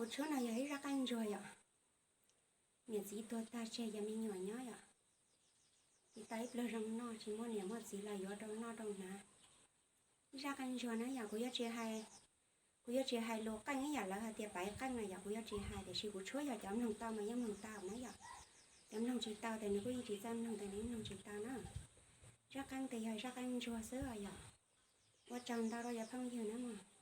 Tus tshuab no yog ib zaj qeej ntsuag yom. Niam txiv tuag tag tseg cov me nyuam nyob yom, tsis tau ib pluag zoo noj, tsis muaj niam muaj txiv los yuav rau noj rau hnav. Ib zaj qeej ntsuag na yom, kuv yuav tsis hais, kuv yuav tsis hais lus qeej ib yam lawv hais tias paiv qeej na yom, kuv yuav tsis hais, tiam sis kuv tshuab yog cov mloog tau mas yeej mloog tau na yom. Cov mloog tsis tau tes nws kuj yeej tsis txawj mloog tes nws mloog tsis tau na. Zaj qeej tes yog zaj qeej ntsuag xwb os yom. Ua tsaug ntau rau cov phooj ywg na mog.